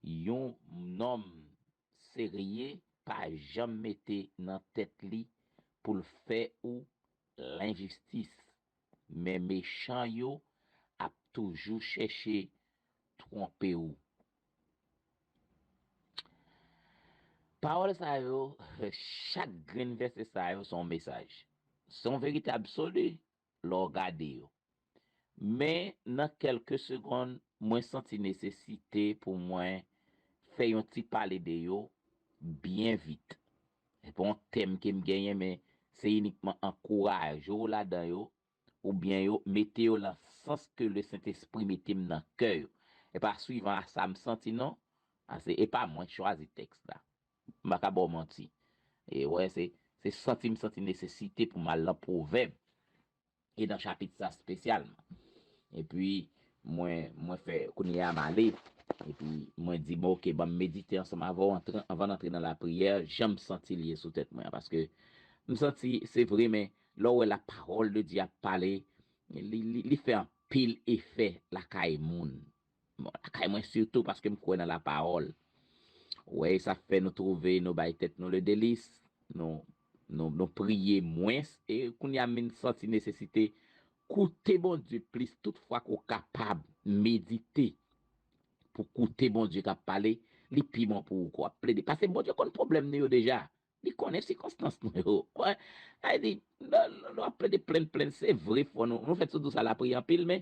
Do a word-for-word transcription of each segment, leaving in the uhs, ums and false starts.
yon nonm serye pa janm mete nan tèt li pou l fè ou lenjistis, men mechan yo ap toujou chèche twonpe w. Pawòl sa yo, chak grenn vèsè sa yo se yon mesaj. Se yon verite absoli lè w gade yo. Men nan kèlke segonn, mwen santi nesesite pou mwen fè yon ti pale de yo byen vit. Se pa yon tèm ke m genyen, men se inikman ankouraje w ladan yo, oubyen yo mete yo nan sans ke Lesentespri mete m nan kè yo. E pa swivan a sa m santi non. Ase, e pa mwen k chwazi tèks la. M pa ka ba w manti. E wè, se, se santi m santi nesesite pou m al nan Pwovèb. E nan chapit sa espesyalman. Epi, mwen, mwen fè, kounye a m ale. Epi, mwen di, bon, oke, ban m medite ansanm avè w antre- anvan n antre nan lapriyè, jan m santi l ye sou tèt mwen an. Paske m santi, se vre, men lè w wè la parole de Dieu ap pale, li, li, li fè anpil efè lakay moun. Bon, lakay mwen sitou, paske m kwè nan lapawòl. Wè, e sa fè nou twouve nou bay tèt nou le delis, nou, nou, nou priye mwens, e kounye a m vin santi nesesite koute Bondye plis, tout fwa ke w kapab medite pou koute Bondye k ap pale, li pi bon pou ou ke w ap plede. Paske Bondye konn pwoblèm nou yo deja. Li konnen sikonstans nou yo. Wè, sa vle di, lè, lè, lè w ap plede plenn, plenn, se vre fò nou, nou fèt sou dous a lapriyè anpil, men,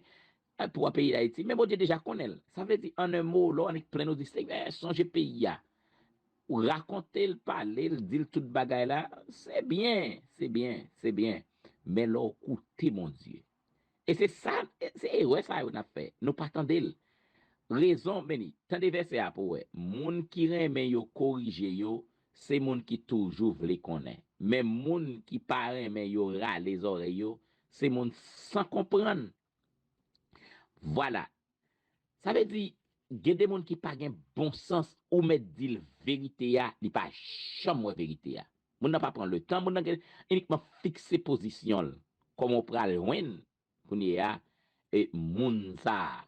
eh, pou peyi Dayiti, men Bondye deja konnen l. Sa vle di, an en mo, lè w annik plenn, ou di, Senyè, sonje peyi a. Ou rakonte l, pale l, di l tout bagay la, se byen, se byen, se byen. Men lè w koute Bondye, e se sa, se erè sa yo n ap fè. Nou pa tande l. Rezon, men li, tande vèsè a pou w wè. Moun ki renmen yo korije yo, se moun ki toujou vle konnen. Men moun ki pa renmen yo rale zòrèy yo, se moun san konprann. Vwala. Sa vle di, gen de moun ki pa gen bon sans, ou mèt di l verite a, li pa janm wè verite a. Moun nan pa pran letan, moun nan gen inikman fikse pozisyon l. Kòman w pral jwenn kounye a, e moun sa a,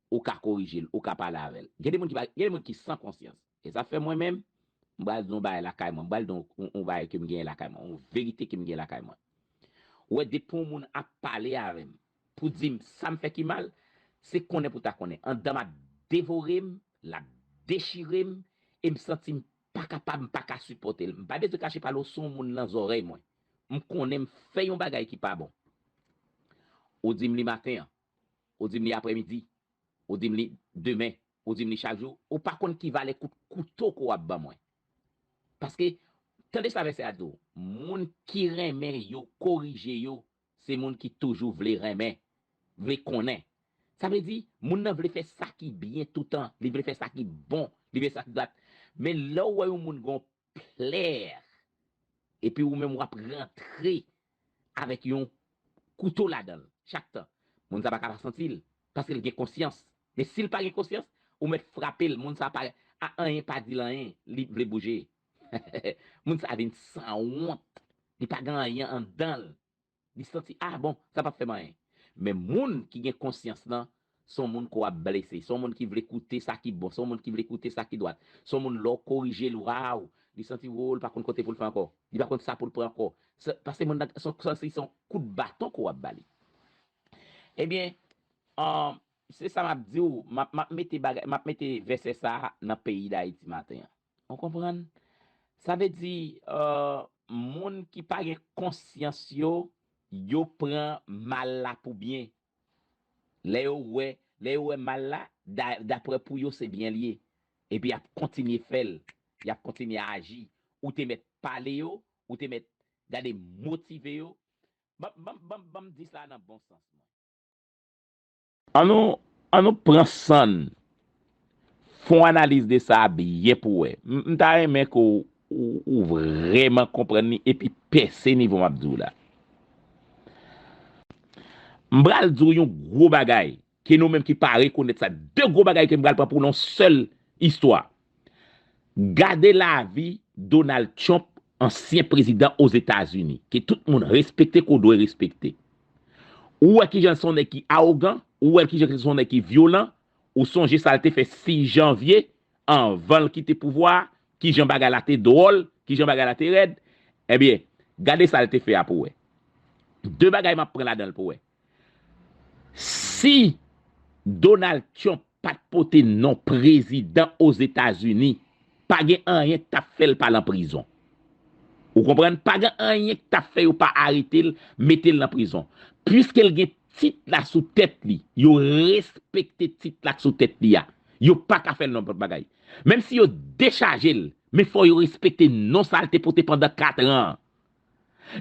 ou ka korije l, ou ka pale avè l. Gen de moun ki pa, gen de moun ki san konsyans. E sa fè mwen menm, m pral di yon bagay lakay mwen, m pral di yon, yon, yon bagay ke m genyen lakay mwen, yon verite ke m genyen lakay mwen. Ou wè, depi yon moun ap pale avè m, pou di m sa m fè ki mal, se konnen pou ta konnen. Anndan m ap devore m, l ap dechire m, e m santi m pa kapab, m pa ka sipòte l. M pa bezwen kache pale w, se yon moun nan zòrèy mwen. M konnen m fè yon bagay ki pa bon. Ou di m li maten an, ou di m li aprèmidi, ou di m li demen, ou di m li chak jou, ou pa konn ki valè kout kouto ke w ap ban mwen. Paske, tande sa vèsè a di w, moun ki renmen yo korije yo, se moun ki toujou vle renmen, vle konnen. Sa vle di, moun nan vle fè sa ki byen toutan, li vle fè sa ki bon, li vle sa ki dwat. Men lè w wè yon moun gen yon plè, epi ou menm w ap rantre avèk yon kouto ladan l chak tan, moun sa pa ka pa santi l, paske l gen konsyans. Men si l pa gen konsyans, ou mèt frape l, moun sa pa, a, anyen pa di l anyen, li vle bouje. Moun sa vin sanwont, li pa gen anyen anndan l. Li santi, a bon, sa p ap fè m anyen. Men moun ki gen konsyans lan, se yon moun ke w ap blese, se yon moun ki vle koute sa ki bon, se yon moun ki vle koute sa ki dwat, se yon moun lè w korije l, waw, li santi, wo, li pa konn kote pou l fè ankò, li pa konn sa pou l pran ankò. Se, paske moun nan, se yon, se yon kout baton ke w ap ba li. Ebyen, um, se sa m ap di w, m ap, m ap mete bagay, m ap mete vèsè sa a nan peyi Dayiti maten an. Ou konprann? Sa vle di, euh, moun ki pa gen konsyans yo, yo pran mal la pou byen. Lè yo wè, lè yo wè mal la, da, daprè pou yo se byen l ye. Epi y ap kontinye fè l, y ap kontinye aji. Ou te mèt pale yo, ou te mèt gade motive yo. Ban, ban, ban, ban m di sa nan bon sans mwen. An nou, an nou pran san n, fè yon analiz de sa a byen pou w wè. M, m ta renmen ke w, ou, ou vrèman konprann li epi pèse nivo m ap di w la. M pral di w yon gwo bagay, ke nou menm ki pa rekonèt sa, de gwo bagay ke m pral pran pou w nan yon sèl istwa. Gade lavi Donald Trump, ansyen prezidan Ozetazini, ke tout moun respekte, ke w dwe respekte. Ou wè kijan l se yon nèg ki awogan, ou wè kijan l se yon nèg ki vyolan, ou sonje sa l te fè sis janvye anvan l kite pouvwa a, kijan bagay la te dwòl, kijan bagay la te rèd. Ebyen, gade sa l te fè a pou w wè. De bagay m ap pran ladan l pou w wè. Si Donald Trump pa t pote non prezidan Ozetazini, pa gen anyen k t ap fè l pa nan prizon. Ou konprann? Pa gen anyen k t ap fè yo pa arete l, mete l nan prizon. Piske l gen tit la sou tèt li, yo respekte tit la k sou tèt li a. Yo pa ka fè l nenpòt bagay. Menm si yo dechaje l, men fò yo respekte non sa l te pote pandan katran an.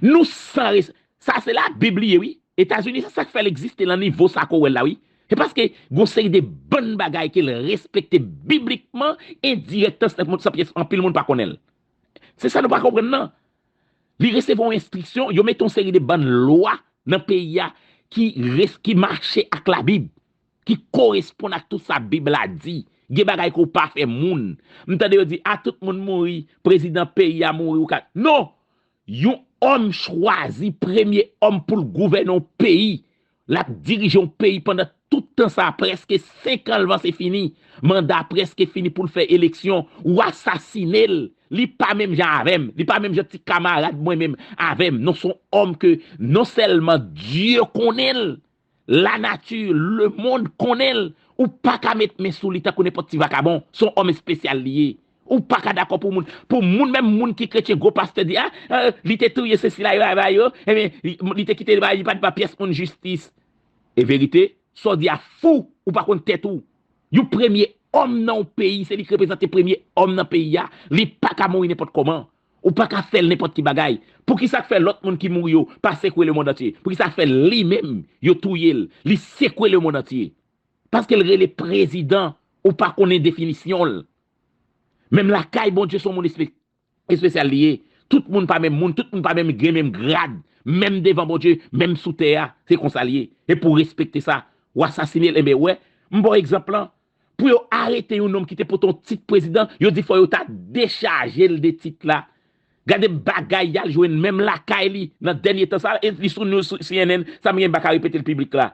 Nou san res-, sa se Labib li ye, wi. Etazini, se sa k fè l egziste nan nivo sa ke w wè l la, wi. Se paske gon seri de bann bagay ke l respekte biblikman, endirèkteman, san moun, san pyès, anpil moun pa konnen l. Se sa nou pa konprann nan. Li resevwa yon enstriksyon, yo mete yon seri de bann lwa nan peyi a ki res-, ki mache ak Labib, ki koresponn ak tout sa Bib la di. Gen bagay ke w pa fè moun. M tande yo di, a, tout moun mouri, prezidan peyi a mouri, ou ka. Non! Yon òm chwazi premye òm pou l gouvène yon peyi. L ap dirije yon peyi pandan tout tan sa a, prèske senk an l vanse fini. Manda a prèske fini pou l fè eleksyon. Ou asasine l. Li pa menm jan avè m. Li pa menm jan ti kamarad mwen menm avè m. Non, se yon òm ke non sèlman Dye konnen l, lanati, lemonn konnen l. Ou pa ka met men sou li tankou nenpòt ti vakabon. Se yon òm espesyal li ye. Ou pa ka dakò pou moun, pou moun, menm moun ki kretyen, gwo pastè di, a, a, li te touye sesi la, yo, a, yo, ebyen, li, li te kite li, li pa t ba pyès moun jistis. E verite, sa w di a fou, ou pa konn tèt ou. Yon premye òm nan yon peyi, se li ki reprezante premye òm nan peyi a, li pa ka mouri nenpòt kòman. Ou pa ka fè l nenpòt ki bagay. Poukisa k fè lòt moun ki mouri yo pa sekwe lemonn antye? Poukisa k fè li menm, yo touye l, li sekwe lemonn antye? Paske l rele prezidan, ou pa konnen definisyon l. Menm lakay Bondye, se yon moun espe-, espesyal li ye. Tout moun pa menm moun, tout moun pa menm, gen menm grad, menm devan Bondye, menm sou tè a, se konsa l ye. E pou w respekte sa, w asasine l, enben, wè, m ba w egzanp lan. Pou yo arete yon nonm ki te pote yon tit prezidan, yo di fò yo ta dechaje l de tit la. Gade bagay y al jwenn menm lakay li nan dènye tan sa, e li sou news, sou C N N, sa m gen m pa ka repete l piblik la.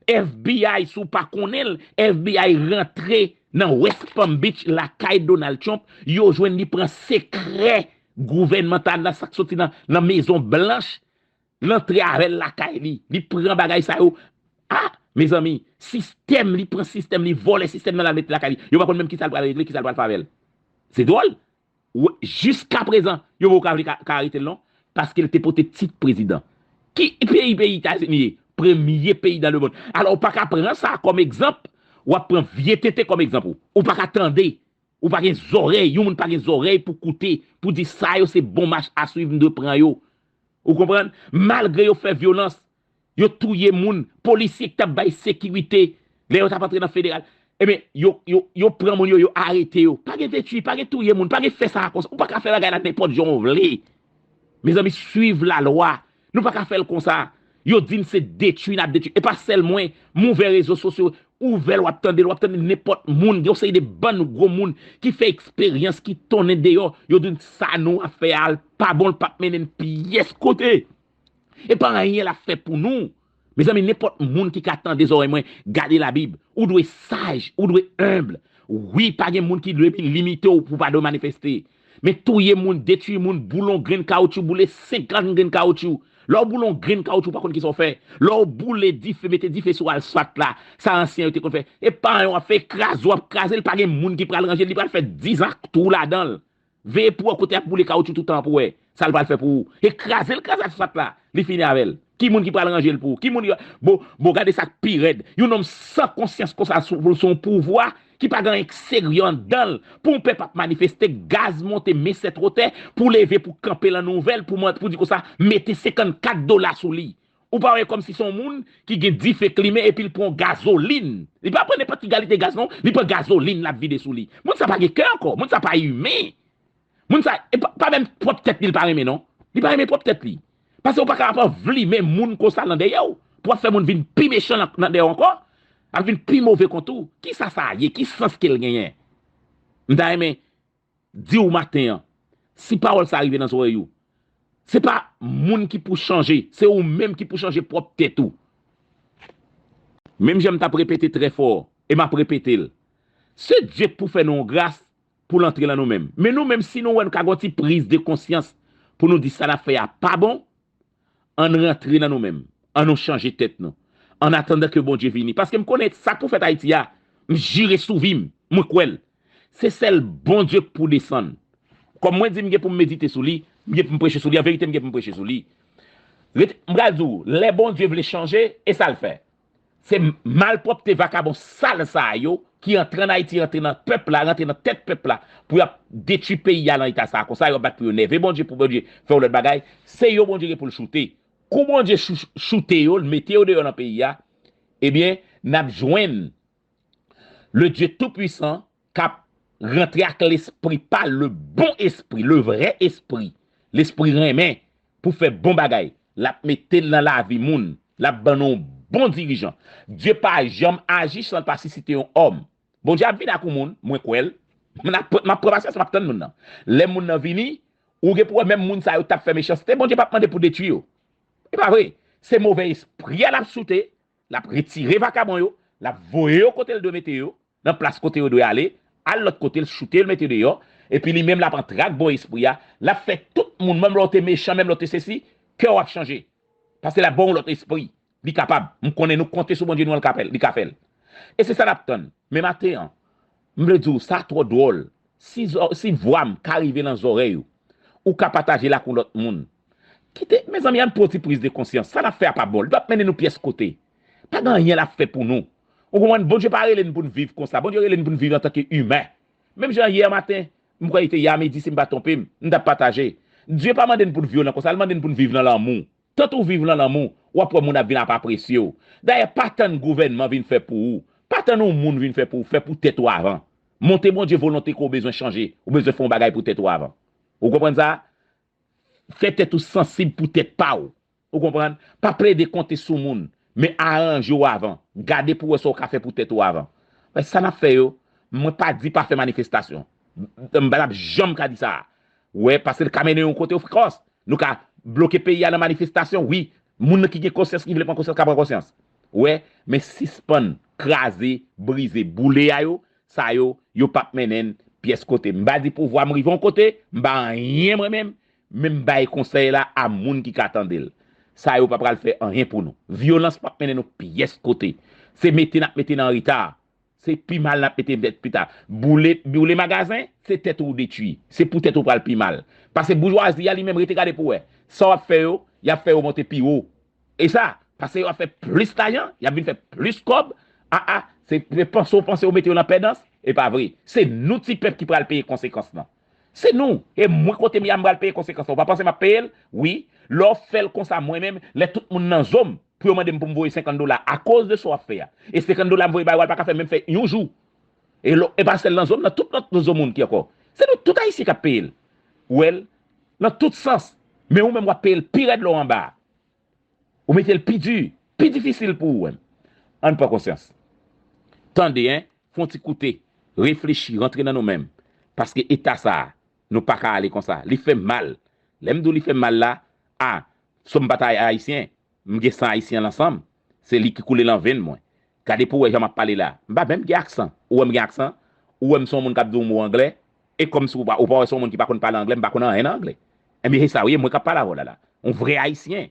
F B I, si w pa konnen l, F B I rantre nan West Palm Beach, lakay Donald Trump, yo jwenn li pran sekrè gouvènmantal la, sa k soti nan, nan Mezon Blanch, l antre avè l lakay li. Li pran bagay sa yo. A, mezanmi, sistèm, li pran sistèm, li vòlè sistèm nan, l al mete lakay li. Yo pa konn menm kisa l pral regle, kisa l pral fè avè l. Se dwòl. Jiskaprezan, yo poko ka vle ka, ka arete l non, paske l te pote tit prezidan. Ki peyi, peyi Etazini ye? Premye peyi dans le monde. Alò, ou pa ka pran sa kòm egzanp, w ap pran vye tenten kòm egzanp ou. Ou pa ka tande, ou pa gen zòrèy, yon moun pa gen zòrèy pou koute, pou di sa yo se bon mach a swiv, m dwe pran yo. Ou konprann? Malgre yo fè vyolans, yo touye moun, polisye ki t ap bay sekirite, lè yo t ap antre nan federal, ebyen, yo, yo, yo pran moun yo, yo arete yo. Pa gen detwi, pa gen touye moun, pa gen fè sa konsa. Ou pa ka fè bagay la nenpòt jan w vle. Mezanmi, swiv lalwa. Nou pa ka fè l konsa. Yo di n se detwi n ap detwi. E pa sèl mwen, m ouvè rezo sosyo, ouvè l, w ap tande l, w ap tande nenpòt moun. Gen yon seri de bann gwo moun ki fè eksperyans, ki tounen deyò. Yo di n sa nou ap fè a, l pa bon, l p ap mennen n pyès kote. E pa anyen l ap fè pou nou. Mezanmi, nenpòt moun ki ka tande zòrèy mwen, gade Labib. Ou dwe saj, ou dwe enb. Wi, pa gen moun ki dwe limite w pou w pa dwe manifeste. Men touye moun, detwi moun, boule yon grenn kawotchou, boule senkant grenn kawotchou. Lè w boule yon grenn kawotchou, ou pa konn kisa w fè. Lè w boule dife, mete dife sou asfalt la, sa ansyen yo te konn fè. E pa anyen w ap fè, kraze w ap kraze l, pa gen moun ki pral ranje l, li pral fè diz an ak twou ladan l. Veye pou w wè kote y ap boule kawotchou toutan an pou w wè sa l pral fè pou ou. E kraze l, kraze asfalt la, li fini avè l. Ki moun ki pral ranje l pou ou? Ki moun ki, bon, bon, gade sa k pi rèd. Yon nonm san konsyans konsa sou, sou yon pouvwa ki pa gen anyen k serye anndan l. Pou yon pèp ap manifeste, gaz monte, men sèt wotè, pou leve, pou kanpe lan nouvèl, pou, pou di konsa, mete senkannkat dola sou li. Ou pa wè kòmsi se yon moun ki gen dife k limen epi l pran gazolin. Li pa pran nenpòt ki kalite gaz non, li pran gazolin l ap vide sou li. Moun sa pa gen kè ankò, moun sa pa imen. Moun sa, e pa, pa menm pwòp tèt li l pa renmen non. Li pa renmen pwòp tèt li. Paske ou pa ka ap anvlimen moun konsa nan dèyè w, pou w ap fè moun vin pi mechan nan, nan dèyè w ankò, ap vin pi move kont ou. Kisa sa ye? Ki sans ke l genyen? M ta renmen di w maten an, si pawòl sa rive nan zòrèy ou, se pa moun ki pou chanje, se ou menm ki pou chanje pwòp tèt ou. Menm jan m t ap repete trè fò, e m ap repete l, se Dye k pou fè nou yon gras, pou l antre nan nou menm. Men nou menm, si nou wè nou ka gen yon ti priz de konsyans pou nou di sa n ap fè a pa bon, ann rantre nan nou menm. Ann nou chanje tèt nou. An atandan ke Bondye vini. Paske m konnen sa k pou fèt Ayiti a, m jire sou vi m, mwen kwè l. Se sèl Bondye k pou desann. Kòm mwen di m gen pou m medite sou li, m gen pou m preche sou li, an verite m gen pou m preche sou li. Ret, m pral di w, lè Bondye vle chanje, e sa l fè. Se malpwòpte vakabon sal sa a yo ki antre ann Ayiti, rantre nan pèp la, rantre nan tèt pèp la, pou y ap detwi peyi a nan eta sa a. Konsa, y ap bat pou yo nève Bondye, pou Bondye fè yon lòt bagay. Se yo Bondye gen pou l choute. Kou Bondye chou- choute yo, l mete yo deyò nan peyi a, ebyen, n ap jwenn le Dieu Tout-Puissant k ap rantre ak lespri pa l, le bon espri, le vrè espri, lespri renmen pou fè bon bagay. L ap mete l nan lavi moun. L ap ban nou yon bon dirijan. Dye pa janm aji san l pa sisite yon òm. Bondye ap vin ak yon moun, mwen kwè l. M ap, m ap pran pasyans, m ap tann moun nan. Lè moun nan vini, ou gen pou wè menm moun sa yo t ap fè mechanste, Bondye p ap mande pou detwi yo. E pa vre. Se movè espri a l ap choute, l ap retire vakabon yo, l ap voye yo kote l dwe mete yo, nan plas kote yo dwe ale, al lòt kote, l choute yo, l mete yo deyò, epi li menm l ap antre ak bon espri a, l ap fè tout moun, menm lè w te mechan, menm lè w te sesi, kè w ap chanje. Paske l ap ba w yon lòt espri. Li kapab. M konnen nou konte sou Bondye nou an, l ka fè l, li ka fè l. E se sa n ap tann. Men maten an, m vle di w, sa twò dwòl. Si, zò- si vwa m ka rive nan zòrèy ou, ou ka pataje l ak yon lòt moun. Kite, mezanmi, ann pran yon ti priz de konsyans. Sa n ap fè a pa bon. Li p ap mennen nou pyès kote. Pa gen anyen l ap fè pou nou. Ou konprann? Bondye pa rele n pou n viv konsa. Bondye rele n pou n viv antanke imen. Menm jan yè maten, m kwè li te yè a midi, si m pa twonpe m, m t ap pataje. Dye pa mande n pou n vyolan konsa, l mande n pou n viv nan lanmou. Tank ou viv nan lanmou, w ap wè moun ap vin ap apresye w. Dayè, pa tann gouvènman vin fè pou ou. Pa tann yon moun vin fè pou ou, fè pou tèt ou avan. Montre Bondye volonte ke w bezwen chanje, ou bezwen fè yon bagay pou tèt ou avan. Ou konprann sa? Fè tèt ou sansib pou tèt pa w. Ou konprann? Pa plede konte sou moun, men aranje w avan. Gade pou w wè sa w ka fè pou tèt ou avan. Men sa n ap fè yo, mwen pa di pa fè manifestasyon. M pa t ap janm ka di sa. Wè, paske l ka mennen yon kote, of course. Nou ka bloke peyi a nan manifestasyon, wi. Moun nan ki gen konsyans, ki vle pran konsyans, ka pran konsyans. Wè, men sispann kraze, brize, boule a yo, sa yo, yo p ap mennen n pyès kote. M pa di pouvwa m rive yon kote, m pa anyen mwen menm, men m bay konsèy la a moun ki ka tande l. Sa yo pa pral fè anyen pou nou. Vyolans p ap mennen nou pyès kote. Se mete n ap mete nan reta. Se pi mal n ap mete tèt pita. Boule, boule magazen, se tèt ou w detwi. Se pou tèt ou pral pi mal. Paske boujwazi a li menm rete gade pou wè. Sa w ap fè yo, y ap fè yo monte pi wo. E sa, paske yo ap fè plis lajan, y ap vin fè plis kòb. A a, se se panse w panse yo mete yo nan pèdans, e pa vre. Se nou ti pèp ki pral peye konsekans lan. Se nou. E mwen kote m ye a m pral peye konsekans lan. Ou pa panse m ap peye l? Wi. Lè w fè l konsa mwen menm, lè tout moun nan zo m, pou yo mande m pou m voye senkant dola akoz de sa w ap fè a. E senkant dola m voye ba yo a, l pa ka fè menm fè yon jou. E lò, e pa sèl nan zo m, nan tout lòt zo moun ki ankò. Se nou tout Ayisyen k ap peye l. Ou wè l? Nan tout sans. Men ou menm w ap peye l pi rèd lè w anba a. Ou mete l pi di, pi difisil pou ou menm. Ann pran konsyans. Tande, en, fè yon ti koute, reflechi, rantre nan nou menm. Paske eta sa a, nou pa ka ale konsa. Li fè m mal. Lè m di w li fè m mal la, a, sòm pa ta ayisyen, m gen san ayisyen nan san m. Se li ki koule nan venn mwen. Gade pou w wè jan m ap pale la. M pa menm gen aksan. Ou wè m gen aksan? Ou wè m se yon moun k ap di w mo anglè? E kòmsi ou pa, ou pa wè se yon moun ki pa konn pale anglè, m pa konn anyen nan anglè. Enben, se sa w ye, mwen k ap pale avè w la la. Yon vrè ayisyen.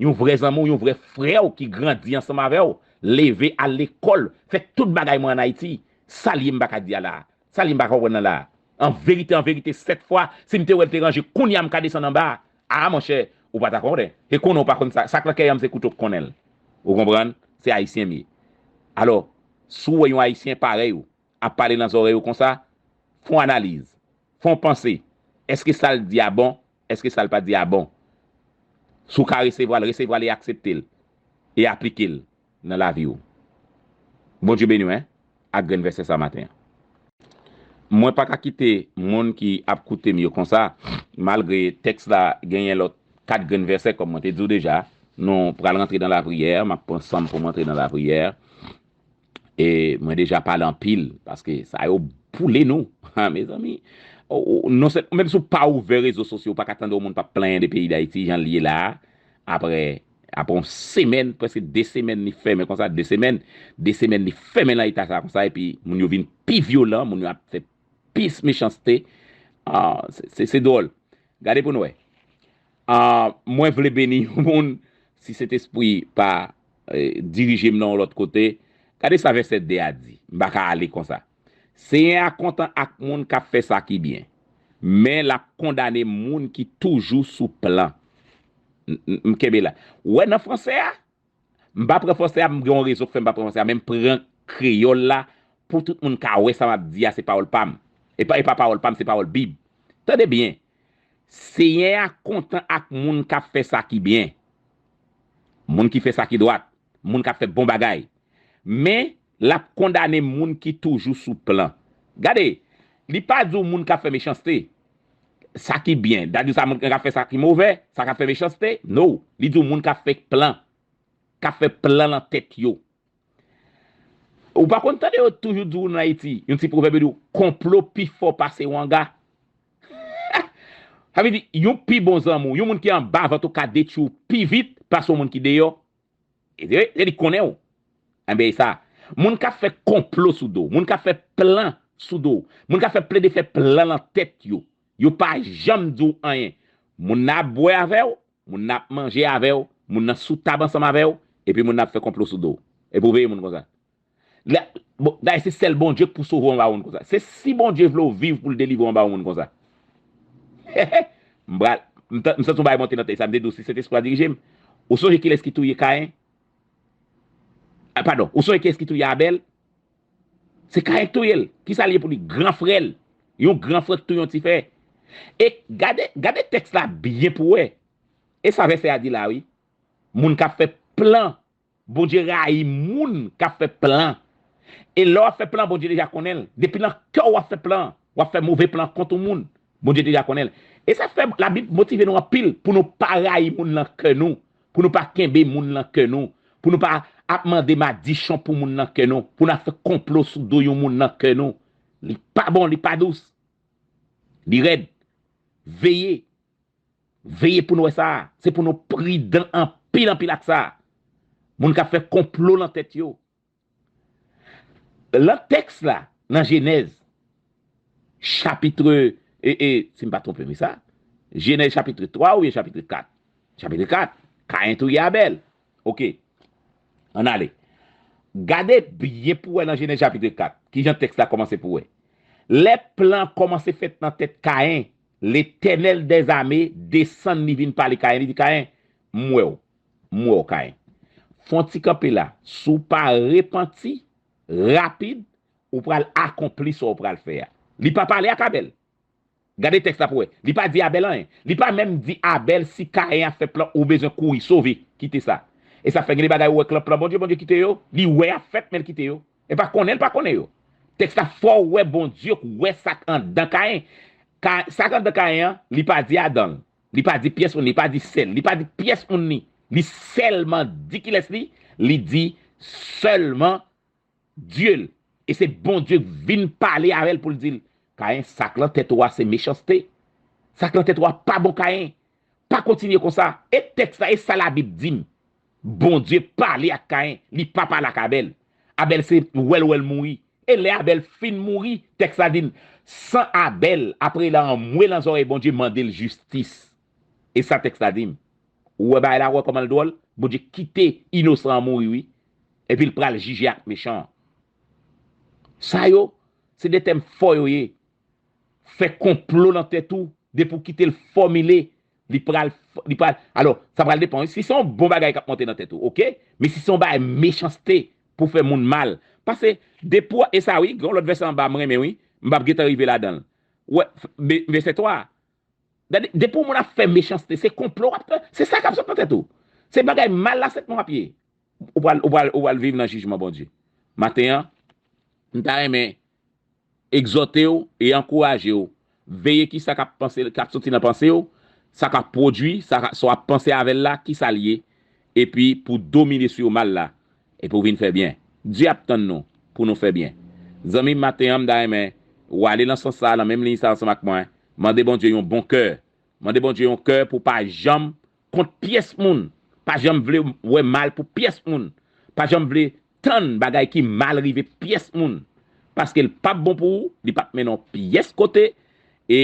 Yon vrè zanmi w, yon vrè frè w ki grandi ansanm avè w, leve, al lekòl, fè tout bagay mwen ann Ayiti. Sa l ye m pa ka di a la a? Sa l ye m pa ka konprann nan la a? An verite, an verite, sèt fwa, si m te wè l te ranje, kounye a m ka desann anba a. A, monchè, ou pa ta konnen. E konnen w pa konn sa. Sa k nan kè a m se kouto k konnen l. Ou konprann? Se ayisyen m ye. Alò, si w wè yon ayisyen parèy ou, ap pale nan zòrèy ou konsa, fè yon analiz, fè yon panse. Èske sa l di a bon? Èske sa l pa di a bon? Si w ka resevwa l, resevwa l e aksepte l. E aplike l nan lavi w. Bondye beni w, en, ak grenn vèsè sa maten an. Mwen pa ka kite moun ki ap koute m yo konsa, malgre tèks la genyen lòt kat grenn vèsè, kòm mwen te di w deja, nou pral rantre nan lapriyè, m ap pran san m pou m rantre nan lapriyè. E mwen deja pale anpil, paske sa yo boule nou. Ha, mezanmi. Ou, ou, non sèl, menm si w pa ouvè rezo sosyo, ou pa ka tande yon moun p ap plenyen de peyi Dayiti, jan l ye la a. Apre, apre yon semèn, prèske de semèn li fèmen konsa, de semèn, de semèn li fèmen nan eta sa konsa, epi moun yo vin pi vyolan, moun yo ap fè plis mechanste. Ah, se, se, se dwòl. Gade pou n wè. Ah, mwen vle beni yon moun, si Sentespri pa eh, dirije m nan yon lòt kote. Gade sa vèsè de a di. M pa ka ale konsa. Senyè a kontan ak moun k ap fè sa ki byen, men l ap kondane moun ki toujou sou plan. M, m, m kenbe la. Ou wè nan fransè a? M pa pran fransè a, m gen yon rezon k fè m pa pran fransè a, men m pran kreyòl la pou tout moun ka wè sa m ap di a, se pawòl pa m. E pa, e pa pawòl pa m, se pawòl Bib. Tande byen. Senyè a kontan ak moun k ap fè sa ki byen, moun ki fè sa ki dwat, moun k ap fè bon bagay. Men, l ap kondane moun ki toujou sou plan. Gade, li pa di w moun k ap fè mechanste, sa ki byen. Dadou sa moun k ap fè sa ki movè, sa k ap fè mechanste. No, li di w moun k ap fè plan, k ap fè plan nan tèt yo. Ou pa konn tande yo toujou di w nan Ayiti, yon ti pwovèb yo di w, konplo pi fò pase wanga. Sa vle di, yon pi bon zanmi w, yon moun ki anba vant ou ka detwi w pi vit pase yon moun ki deyò. E se, se li konnen w. Enben, e sa. Moun k ap fè konplo sou do w, moun k ap fè plan sou do w, moun k ap fè plede fè plan nan tèt yo, yo pa janm di w anyen. Moun nan ap bwè avè w, moun nan ap manje avè w, moun nan sou tab ansanm avè w, epi moun nan ap fè konplo sou do w. Epi w veye moun konsa. La, bon, dayè se sèl Bondye k pou sove w anba moun konsa. Se si Bondye vle w viv pou l delivre w anba moun konsa. M pral, m ta- m santi yon bagay monte nan tèt sa, m te di w si Sentespri a dirije m. Ou sonje kilès ki touye Kayen? Ah, padon, ou sonje kilès ki touye Abèl? Se Kayen k touye l. Kisa l ye pou li? Gran frè l. Yon gran frè k touye yon ti frè. E gade, gade tèks la byen pou w wè. E sa vèsè a di la, wi. Moun k ap fè plan. Bondye rayi moun k ap fè plan. E lè w ap fè plan, Bondye deja konnen l. Depi nan kè w w ap fè plan, w ap fè move plan kont yon moun, Bondye deja konnen l. E sa fè Labib motive nou anpil pou nou pa rayi moun nan kè nou, pou nou pa kenbe moun nan kè nou, pou nou pa ap mande madichon pou moun nan kè nou, pou n ap fè konplo sou do yon moun nan kè nou. Li pa bon, li pa dous. Li rèd. Veye. Veye pou n wè sa. Se pou nou pridan anpil, anpil ak sa. Moun k ap fè konplo nan tèt yo. Lan tèks la, nan Jenèz, chapit, e, e, si m pa twonpe m, wi sa, Jenèz chapit twa oubyen chapit kat? Chapit kat. Kayen touye Abèl. Oke. Ann ale. Gade byen pou wè nan Jenèz chapit kat, kijan tèks la kòmanse pou wè. Lè plan kòmanse fèt nan tèt Kayen, Letènèl dèzame desann, li vin pale Kayen, li di, Kayen, m wè w, m wè w, Kayen. Fè yon ti kanpe la. Si w pa repanti rapid, ou pral akonpli sa w pral fè a. Li pa pale ak Abèl. Gade tèks la pou wè. Li pa di Abèl anyen. Li pa menm di Abèl si Kayen ap fè plan ou bezwen kouri, sove, kite sa. E sa fè gen de bagay ou wè k lan plan Bondye, Bondye kite yo. Li wè y ap fèt, men l kite yo. E pa konnen l pa konnen yo. Tèks la fè w wè Bondye wè sa k anndan Kayen. Ka, sa k anndan Kayen an, li pa di adan l. Li pa di pyès moun, li pa di sè l, li pa di pyès moun li. Li sèlman di kilès li, li di sèlman Dye l. E se Bondye k vin pale avè l pou l di l, Kayen, sa k lan tèt ou a se mechanste. Sa k lan tèt ou a pa bon, Kayen. Pa kontinye konsa. E tèks la, e sa Labib di m. Bondye pale ak Kayen, li pa pale ak Abèl. Abèl se wè l wè l mouri. E lè Abèl fin mouri, tèks la di n, san Abèl, apre l anmwe lan zòrèy Bondye, mande l jistis. E sa tèks la di m. Ou wè bagay la, ou wè kòman l dwòl? Bondye kite inosan an mouri, wi. Epi l pral jije ak mechan an. Sa yo, se de tèm fò yo ye. Fè konplo nan tèt ou, depi w kite l fòmile, li pral, li pral, alò, sa pral depann, wi. Si se yon bon bagay k ap monte nan tèt ou, oke? Men si se yon bagay mechanste pou fè moun mal, pase, depi w, e sa, wi, gen yon lòt vèsè anba m renmen, wi, m p ap gentan rive ladan l. Wè, vèsè twa, gade, depi yon moun ap fè mechanste, se konplo w ap fè, se sa k ap sot nan tèt ou. Se bagay mal la sètman w ap ye. Ou pral, ou pral, ou pral viv nan jijman Bondye. Maten an, m ta renmen egzòte w e ankouraje w. Veye kisa k ap panse, k ap soti nan panse w, sa k ap pwodui, sa, sa w ap panse avè l la, kisa l ye, epi pou domine sou yo mal la, epi w vin fè byen. Dye ap tann nou pou nou fè byen. Zanmi m, maten an, m ta renmen w ale nan sans sa a, nan menm liy sa a ansanm ak mwen. Mande Bondye yon bon kè. Mande Bondye yon kè pou w pa janm kont pyès moun. Pa janm vle wè mal pou pyès moun. Pa janm vle tann bagay ki mal rive pyès moun. paske l p ap bon pou ou, li p ap mennen w pyès kote, e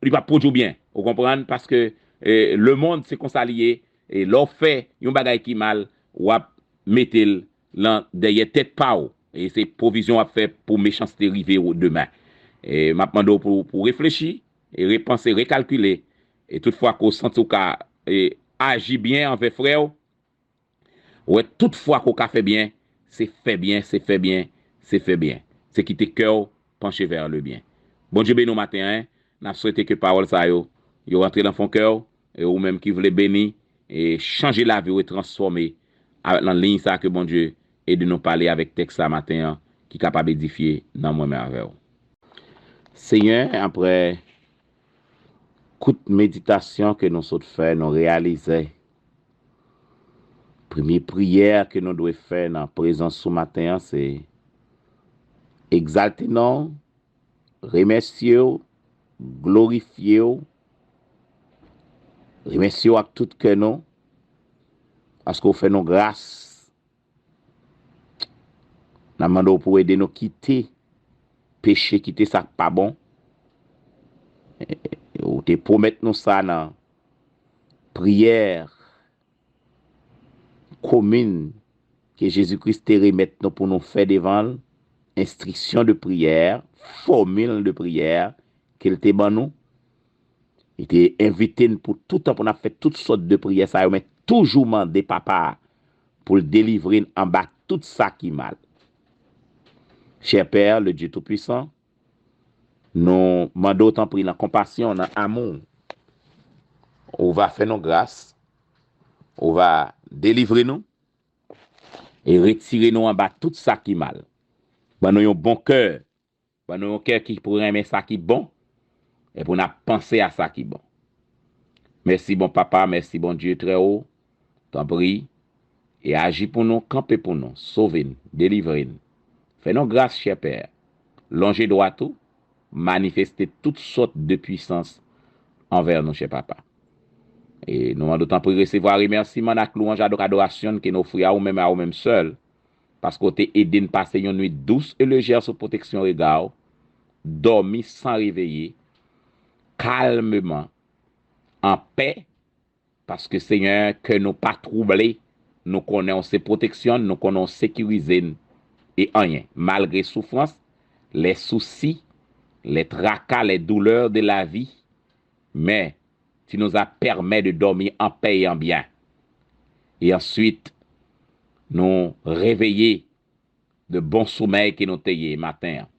li p ap pwodui w byen. Ou konprann? Paske, e, lemonn, se konsa li ye. E lè w fè yon bagay ki mal, w ap mete l nan dèyè tèt pa w. E se pwovizyon w ap fè pou mechanste rive w demen. E m ap mande w pou, pou reflechi, e repanse, rekalkile. E tout fwa ke w santi w ka, e, aji byen anvè frè w, ou wè, tout fwa ke w ka fè byen, se fè byen, se fè byen, se fè byen. Se kite kè w panche vè le byen. Bondye beni w maten an, n ap swete ke pawòl sa yo, yo rantre nan fon kè w, e ou menm ki vle beni, e chanje lavi w e transfòme avèk nan liy sa ke Bondye ede nou pale avèk tèks sa maten an, ki kapab edifye nanm mwen menm avè w. Senyè, apre kout meditasyon ke nou sot fè, nou reyalize premye priyè ke nou dwe fè nan prezans ou maten an, se egzalte non w, remèsye w, glorifye w, remèsye w ak tout kè nou, paske w fè nou gras. N ap mande w pou w ede nou kite peche, kite sa k pa bon. E, ou te pwomèt nou sa nan priyè komin ke Jezi Kris te remèt nou pou nou fè devan l, enstriksyon de priyè, fòmil de priyè ke l te ban nou. Li te envite n pou toutan pou n ap fè tout sòt de priyè sa yo, men toujou mande Papa a pou l delivre n anba tout sa ki mal. Chè Pè, le Dye Toupisan, nou mande w tanpri nan konpasyon, nan amou, ou va fè nou gras, ou va delivre nou e retire nou anba tout sa ki mal. Ban nou yon bon kè, ban nou yon kè ki pou renmen sa ki bon, e pou n ap panse a sa ki bon. Mèsi, bon Papa, mèsi, Bondye trè wo. Tanpri, e aji pou nou, kanpe pou nou, sove n, delivre n. Fè nou gras, chè Pè. Lonje dwat ou, manifeste tout sòt de pwisans anvè nou, chè Papa. E nou mande w tanpri resevwa remèsiman n ak lwanj, adorasyon n ke n ofri a ou menm, a ou menm sèl, paske w te ede n pase yon nuit dous e lejè sou pwoteksyon rega w, dòmi san reveye, kalmeman, an pè, paske, Senyè, kè nou pa twouble, nou konnen w se pwoteksyon n, nou konnen w sekirize n, e anyen, malgre soufrans, les soucis, les tracas, les douleurs de la vie, mais tu nous as permis de dormir en paix et en bien. E answit, nou reveye de bon somèy ke nou te ye maten an.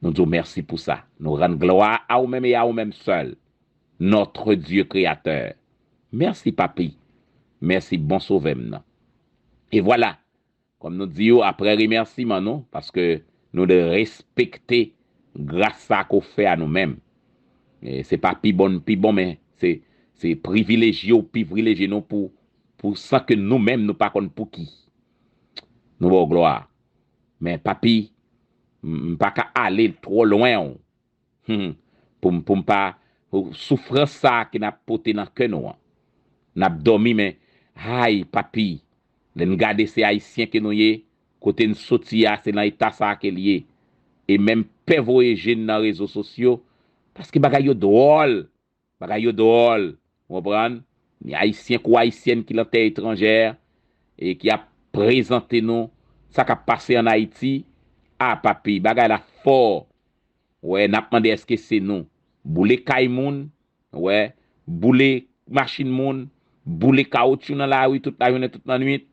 Nou di w mèsi pou sa. Nou rann glwa a ou menm e a ou menm sèl, notre Dieu créateur. Mèsi, Papi. Mèsi, bon Sovè m nan. E vwala, kòm nou di yo, apre remèsiman nou, paske nou dwe respekte gras sa ke w fè a nou menm. E se pa pi bon n pi bon, men se, se privilejye w privilejye nou pou, pou sa ke nou menm nou pa konn pou ki. Nou ba w glwa. Men, Papi, m, m pa ka ale twò lwen w. Hmm, pou m, pou m pa, pou soufrans sa a ke n ap pote nan kè nou an. N ap dòmi, men, ay, Papi, lè n gade se Ayisyen ke nou ye, kote n soti a, se nan eta sa a ke l ye. E menm pè voye je n nan rezo sosyo, paske bagay yo dwòl, bagay yo dwòl, ou konprann? Ni Ayisyen kou Ayisyèn ki lan tè etranjè, e ki ap prezante nou sa k ap pase ann Ayiti. A, Papi, bagay la fò. Wè, n ap mande èske se nou boule kay moun, wè, boule machin moun, boule kawotchou nan lari tout lajounen, tout lannwit.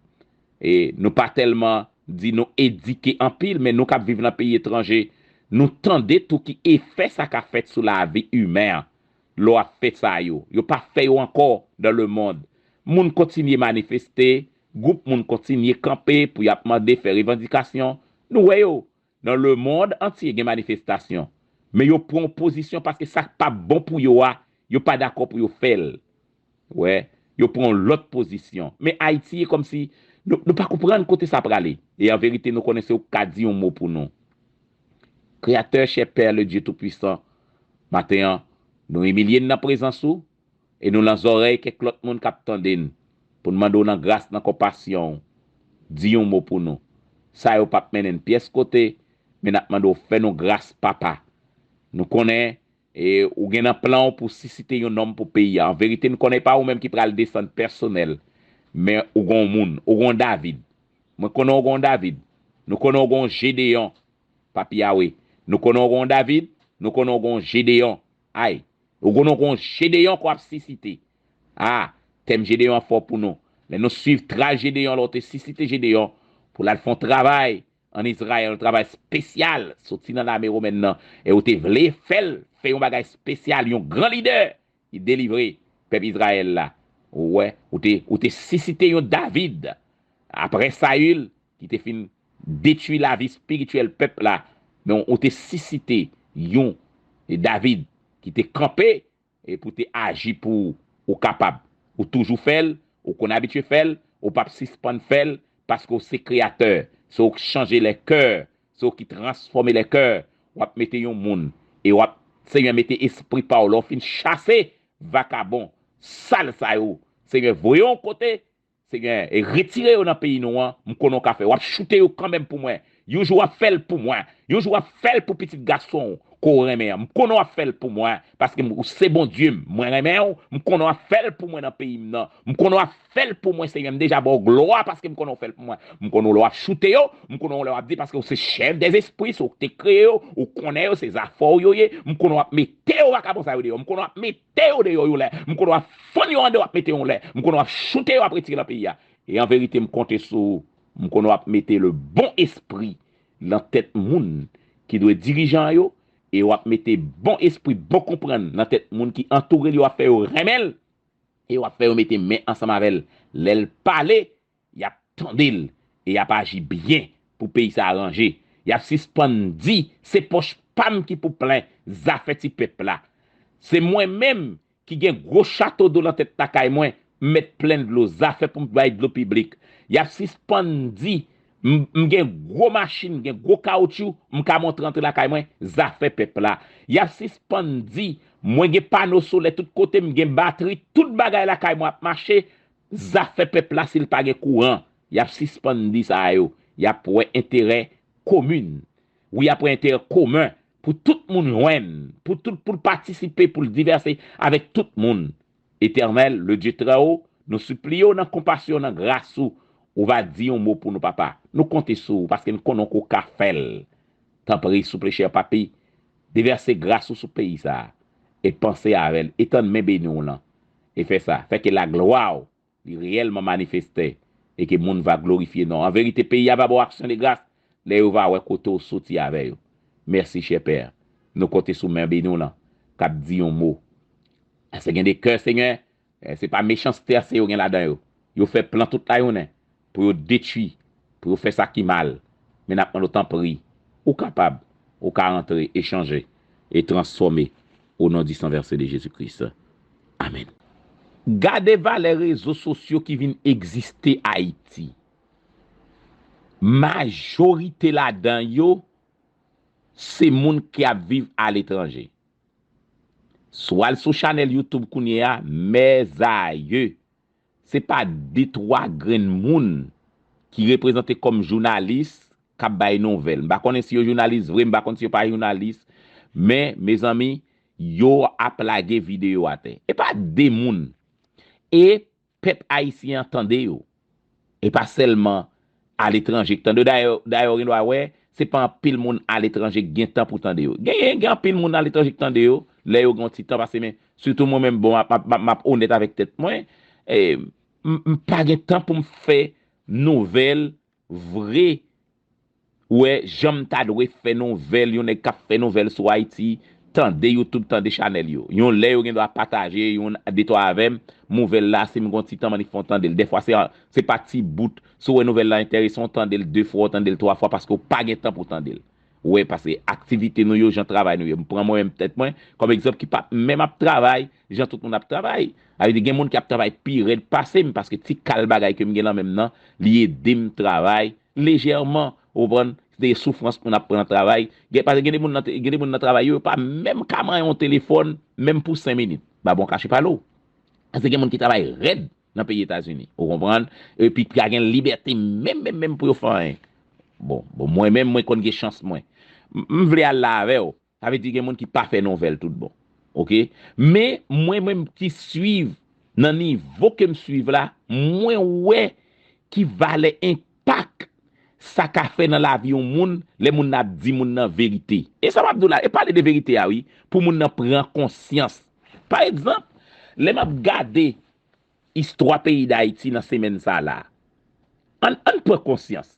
E nou pa tèlman di nou edike anpil, men nou k ap viv nan peyi etranje, nou tande tou ki efè sa ka fèt sou lavi imen an. Lè w ap fè sa yo, yo pa fè yo ankò dans le monde. Moun kontinye manifeste, gwoup moun kontinye kanpe pou y ap mande, fè revandikasyon. Nou wè yo, dans le monde entier gen manifestasyon. Men yo pran yon pozisyon paske sa k pa bon pou yo a, yo pa dakò pou yo fè l. Wè, yo pran yon lòt pozisyon. Men Ayiti e kòmsi nou, nou pa konprann kote sa prale. E an verite, nou konnen se ou k ka di yon mo pou nou. Kreyatè, chè Pè, le Dye Toupwisan, maten an, nou imilye n nan prezans ou, e nou lan zòrèy kèk lòt moun k ap tande n, pou n mande w nan gras, nan konpasyon w, di yon mo pou nou. Sa yo p ap mennen n pyès kote, men n ap mande w fè nou gras, Papa. Nou konnen e, ou gen nan plan w pou sisite yon nonm pou peyi a. An verite, n konnen e pa ou menm ki pral desann pèsonèl, men ou gen yon moun, ou gen yon David. Mwen konnen ou gen yon David. Nou konnen ou gen yon Jedeyon, Papi Yawe. Nou konnen ou gen yon David, nou konnen ou gen yon Jedeyon. Ay, ou konnen ou gen yon Jedeyon k w ap sisite. A, tèm Jedeyon an fò pou nou. Lè nou swiv tras Jedeyon, lè w te sisite Jedeyon pou l al fè yon travay, ann Izrayèl, yon travay espesyal, soti nan lame womèn nan, e ou te vle fè l fè yon bagay espesyal, yon gran lidè ki delivre pèp Izrayèl la. Ou wè, ou te, ou te sisite yon David apre Sayil ki te fin detwi lavi espirityèl pèp la, men ou te sisite yon David ki te kanpe e pou te aji pou ou kapab. Ou toujou fè l, ou konn abitye fè l, ou p ap sispann fè l, paske ou se kreyatè. Se ou k chanje lè kè, se ou ki transfòme lè kè. W ap mete yon moun, e w ap, Senyè, mete espri pa w. Lè w fin chase vakabon sal sa yo, Senyè, voye yon kote, Senyè, e retire yo nan peyi nou an, m konnen w ka fè. W ap choute yo kanmenm pou mwen. Yon jou w ap fè l pou mwen. Yon jou w ap fè l pou pitit gason w ke w renmen an. M konnen w ap fè l pou mwen, paske m, ou se Bondye m. Mwen renmen w. M konnen w ap fè l pou mwen nan peyi m nan. M konnen w ap fè l pou mwen, Senyè. M deja ba w glwa paske m konnen w fè l pou mwen. M konnen w lè w ap choute yo. M konnen w lè w ap di, paske w se chèf dèzespri, se w ki te kreye yo. Ou konnen yo, se zafè w yo ye. M konnen w ap mete yo vakabon sa yo deyò. M konnen w ap mete yo deyò yon lè. M konnen w ap fann yo anndan, w ap mete yon lè. M konnen w ap choute yo, w ap retire nan peyi a. E an verite, m konte sou ou. M konnen w ap mete le bon espri nan tèt moun ki dwe dirijan yo, e w ap mete bon espri, bon konprann nan tèt moun ki antoure l yo, w ap fè yo renmen l, e w ap fè yo mete men ansanm avè l. Lè l pale, y ap tande l, e y ap aji byen pou peyi sa a ranje. Y ap sispann di, se pòch pa m ki pou plen zafè ti pèp la. Se mwen menm ki gen gwo chato dlo nan tèt lakay mwen, m mèt plen dlo, zafè pou m bay dlo piblik. Y ap sispann di, m, m gen gwo machin, m gen gwo kawotchou, m ka monte rantre lakay mwen, zafè pèp la. Y ap sispann di, mwen gen pano solè tout kote, m gen batri, tout bagay lakay mwen ap mache, zafè pèp la si l pa gen kouran. Y ap sispann di sa yo. Y ap wè enterè komin. Wi, y ap wè enterè komen pou tout moun jwenn, pou tout, pou l patisipe, pou l divèse avèk tout moun. Etènèl, le Dieu très haut, nou sipliye w nan konpasyon, nan gras ou, ou va di yon mo pou nou, Papa. Nou konte sou ou, paske n konnen ke w ka fè l. Tanpri, souple, chè Papi, devèse gras ou sou peyi sa a, e panse avè l, etann men beni w lan, e fè sa, fè ke laglwa w li reyèlman manifeste, e ke moun va glorifye non w. An verite, peyi a va ba w aksyon de gras lè yo va wè kote w soti avè yo. Mèsi, chè Pè. Nou konte sou men beni w lan, k ap di yon mo. Paske gen de kè, Senyè, eh, se pa mechanste ase yo gen ladan yo. Yo fè plan tout lajounen pou yo detwi, pou yo fè sa ki mal. Men n ap mande w, tanpri, ou kapab, ou ka antre e chanje e transfòme, o non di san vèse de Jezi Kris. Amèn. Gade valè rezo sosyo ki vin egziste Ayiti. Majorite ladan yo, se moun ki ap viv aletranje. Si w al sou chanèl YouTube kounye a, mèzayè, se pa de twa grenn moun ki reprezante kòm jounalis k ap bay nouvèl. M pa konnen si yo jounalis vre, m pa konn si yo pa jounalis, men, mezanmi, yo ap lage videyo atè. E pa de moun. E pèp ayisyen an tande yo. E pa sèlman aletranje k tande yo. Dayè, dayè, w gen dwa wè, se pa anpil moun aletranje k gen tan pou tande yo. Gen, gen anpil moun aletranje k tande yo, lè yo gen yon ti tan pase, men sitou mwen menm, bon, m ap, m ap, m ap, m ap onèt avèk tèt mwen, e, m, m pa gen tan pou m fè nouvèl vre, wè, jan m ta dwe fè nouvèl, yon nèg k ap fè nouvèl sou Ayiti, tande YouTube, tande chanèl yo. Yon lè yo gen dwa pataje yon de twa avè m, nouvèl la, si m gen yon ti tan, m annik fè w tande l. Dèfwa, se, se pa ti bout. Si w wè nouvèl la enterese w, tande l de fwa, w tande l twa fwa, paske w pa gen tan pou w tande l. Ou wè, paske aktivite nou yo, jan travay nou yo. M pran mwen menm tèt mwen kòm egzanp ki pa menm ap travay, jan tout moun ap travay. Sa vle di, gen moun ki ap travay pi rèd pase m, paske ti kal bagay ke m gen nan men m nan, li ede m travay lejèman, ou konprann? Se de soufrans moun ap pran nan travay. Gen, paske gen de moun nan, gen de moun nan travay yo, yo pa menm ka manyen yon telefòn, menm pou senk minit. M pa ba w kache pale w. Paske gen moun ki travay rèd nan peyi Etazini, ou konprann? Epi pa gen libète menm, menm, menm pou yo fè anyen. Bon, bon, mwen menm, mwen konn gen chans mwen. M, m vle al la avè w. Sa vle di gen moun ki pa fè nouvèl tout bon. Oke? Men, mwen menm ki swiv, nan nivo ke m swiv la, mwen wè ki valè enpak sa ka fè nan lavi yon moun, lè moun nan ap di moun nan verite. E sa m ap di w la, e pale de verite a, wi, pou moun nan pran konsyans. Pa egzanp, lè m ap gade istwa peyi Dayiti nan semèn sa la, ann, ann pran konsyans.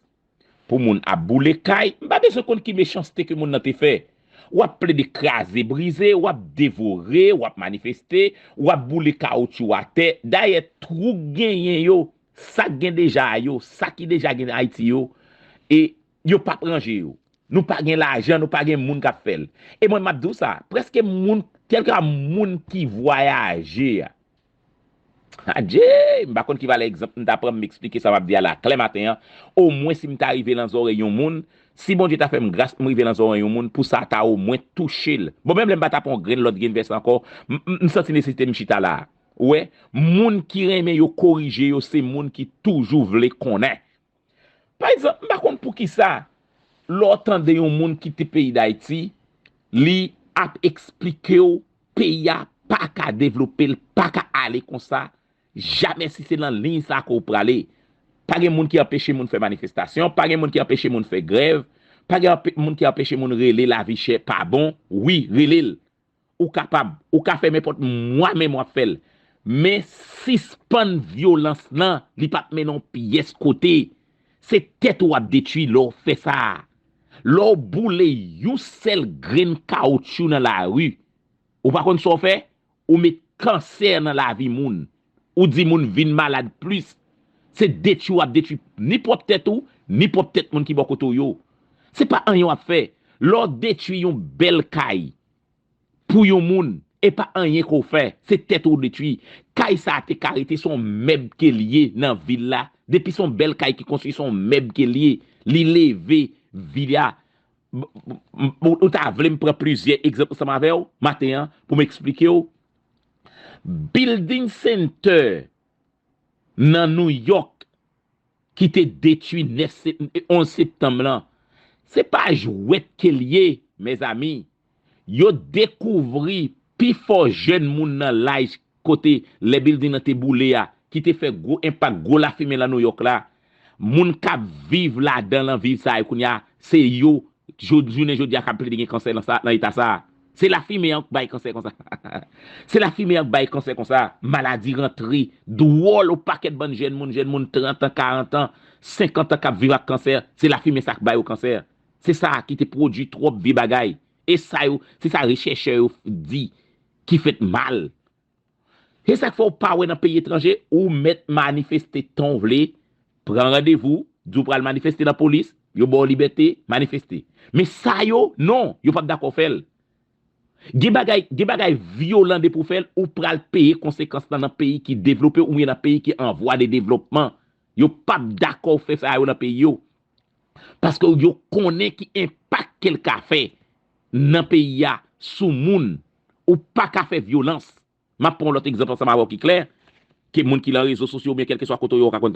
Pou moun ap boule kay, m pa bezwen konn ki mechanste ke moun nan te fè. W ap plede kraze brize, w ap devore, w ap manifeste, w ap boule kawotchou atè. Dayè, twou k genyen yo, sa k gen deja a yo, sa ki deja gen Ayiti yo, e yo p ap ranje yo. Nou pa gen lajan, nou pa gen moun k ap fè l. E mwen, m ap di w sa, prèske moun, kèlkeswa moun ki vwayaje a, Adje! M pa konn ki valè egzanp m ta pran, m eksplike sa m ap di a la klè maten an. Omwen si m ta rive nan zòrèy yon moun, si Bondye ta fè m gras pou m rive nan zòrèy yon moun, pou sa ta omwen touche l. Bon, menm lè m pa ta pran yon grenn lòt grenn vès ankò, m, m, m santi nesesite m chita la a. Ou wè, moun ki renmen yo korije yo, se moun ki toujou vle konnen. Pa egzanp, m pa konn poukisa, lè w tande yon moun kite peyi Dayiti, li ap eksplike w peyi a pa ka devlope, l pa ka ale konsa, jamè si se nan liy sa ke w prale. Pa gen moun ki anpeche moun fè manifestasyon, pa gen moun ki anpeche moun fè grèv, pa gen anpe- moun ki anpeche moun rele lavi chè pa bon. Wi, rele l. Ou kapab, ou ka fè nenpòt mwa menm w ap fè l. Men sispann vyolans lan, li p ap mennen yon pyès kote. Se tèt ou w ap detwi lè w fè sa. Lè w boule yon sèl grenn kawotchou nan lari, ou pa konn sa w fè? Ou met kansè nan lavi moun. Ou di moun vin malad plis. Se detwi w ap detwi ni pwòp tèt ou, ni pwòp tèt moun ki bò kote w yo. Se pa anyen w ap fè. Lè w detwi yon bèl kay pou yon moun, e pa anyen ke w fè, se tèt ou w detwi. Kay sa a te ka rete se yon mèb ke l ye nan vil la. Depi se yon bèl kay ki konstwi, se yon mèb ke l ye. Li leve vil la. M- m- m- Ou ta vle m pran plizyè egzanp ansanm avè w maten an pou m eksplike w. Building Center nan Nouyòk ki te detwi nèf se- onz septanm lan, se pa jwèt ke l ye, mezanmi. Yo dekouvri pifò jèn moun nan laj kote lè bilding nan te boule a, ki te fè gwo enpak, gwo lafimen lan Nouyòk la. Moun k ap viv ladan lan, viv sa yo kounye a, se yo, jou- jounen jodi a, k ap plede gen kansè lan sa, lan eta sa a. Se lafimen an k bay kansè konsa. Se lafimen an k bay kansè konsa. Maladi rantre, dwòl, yon pakèt bann jèn moun, jèn moun trant an, karant an, senkant an k ap viv ak kansè, se lafimen sa k ba yo kansè. Se sa ki te pwodui twòp vye bagay. E sa yo, se sa rechèchè yo di ki fèt mal. Se sa k fè w pa wè nan peyi etranje, ou mèt manifeste tan w vle, pran randevou, di w pral manifeste nan polis, yo ba w libète, manifeste. Men sa yo, non, yo p ap dakò fè l. Gen bagay, gen bagay vyolan depi w fè l, ou pral peye konsekans lan nan peyi ki devlope oubyen nan peyi ki an vwa de devlopman. Yo p ap dakò w fè sa yo nan peyi yo. Paske yo konnen ki enpak ke l ka fè nan peyi a sou moun. Ou pa ka fè vyolans. M ap pran yon lòt egzanp ansanm avè w ki klè, ke moun ki lan rezo sosyo oubyen kèlkeswa kote w ye, w ka konn